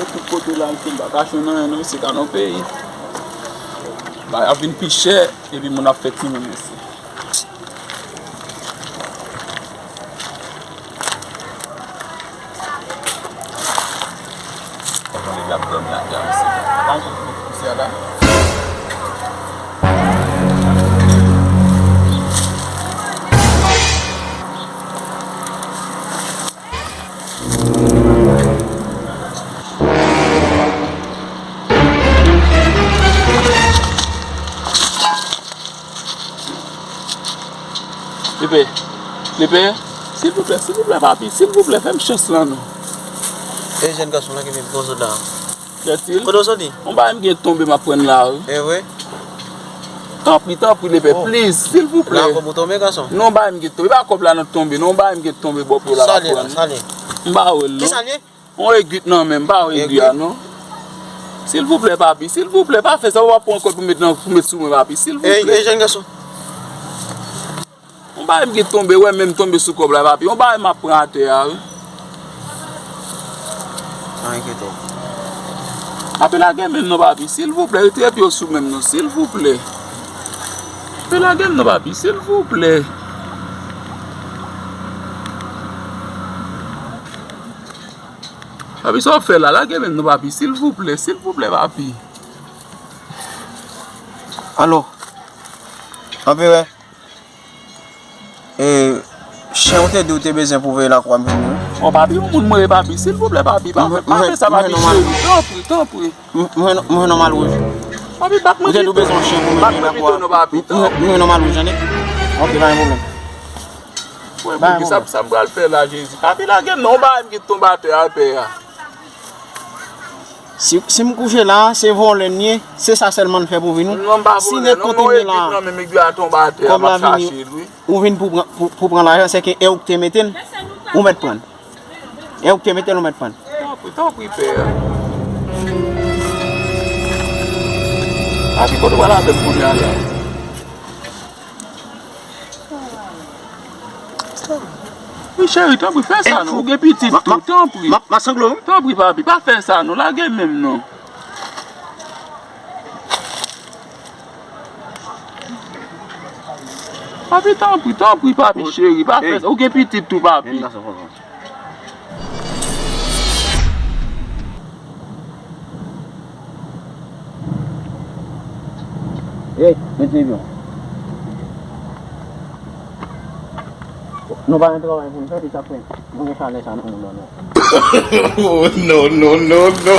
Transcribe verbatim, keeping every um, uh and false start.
Tout kote la, m pa ka jwenn anyen non, se ka nan peyi. Bagay ap vin pi chè, epi moun ap fè timoun mesye. Nèg ap dòmi atè a, mesye. Pa yon kout pousyè la. Filipe, Filipe, silvouplè, silvouplè, papi, silvouplè, fè m chans lan non. E jèn gason la ki vin poze la. Jètil. Kote w soti? Yon bagay m gen tonbe m ap pran la wi. E vre? Tanpri, tanpri, lepè, oh, please, silvouplè. La kòb ou tonbe, gason? Non, yon bagay m gen tonbe. E pa kòb la nan tonbe, non, yon bagay m gen tonbe bò pou la. Sa l ye la, sa l ye? M pa wè l non. Kisa l ye? On egwi nan men m, pa on egwi a non. Silvouplè, papi, silvouplè, pa fè sa, w ap pran kòb pou met nan, pou met sou mwen, papi, silvouplè. Ey, ey, jèn gason. On bagay m gen tonbe, wè men m tonbe sou kòb la, papi. On bagay m ap pran atè a, wi. Pa enkyete w. Papi, lage men m non, papi, silvouplè, retire pye w sou men m non, silvouplè. Papi, lage m non, papi, silvouplè. Papi, sa w ap fè la? Lage men m non, papi, silvouplè, silvouplè, papi. Alo, Anperè, e, chen ou te di ou te bezwen pou veye lakwa m vini wi. O, papi, yon moun mwen ye, papi, silvouplè, papi, pa, pa fè sa, papi, cheri, tanpri, tanpri. M, m, m, m jwenn yon malwouj. Papi, bat mwen pito. Ou te di w bezwen yon chen pou mennen lakwa. Bat mwen pito non, papi, tanpri. M, m, m jwenn yon malwouj, tande? Ok, pa gen pwoblèm. Wè, men sa, sa m pral fè la, Jezi? Papi, lage m non, yon bagay m gen tonbe atè a, pè a. Si, si m kouche la, se vòlè m ye, se sa sèlman n fè pou vin wi. Non, m pa vòlè non, non, egwi nan men m, egwi a tonbe atè a, m ap chache l wi. Ou vin pou pran, pou, pou pran lajan, sèke e ou ki te mete l, ou mèt pran l. E ou ki te mete l, ou mèt pran l. Tanpri, tanpri, pè. Papi, kote w pral avè m kounye a la? Wi, cheri, tanpri, fè sa non. Ou gen pitit tou, tanpri. M ap, m ap sanglo wi. Tanpri, papi, pa fè sa non. Lage men m non. Papi, tanpri, tanpri, papi, cheri, pa fè sa. Ou gen pitit tou, papi. Ey, mete vyon. Nou pa gen travay pou n fè, se sa k fè nou gen chalè sa nan mouda nou. Oh, no, no, no, no.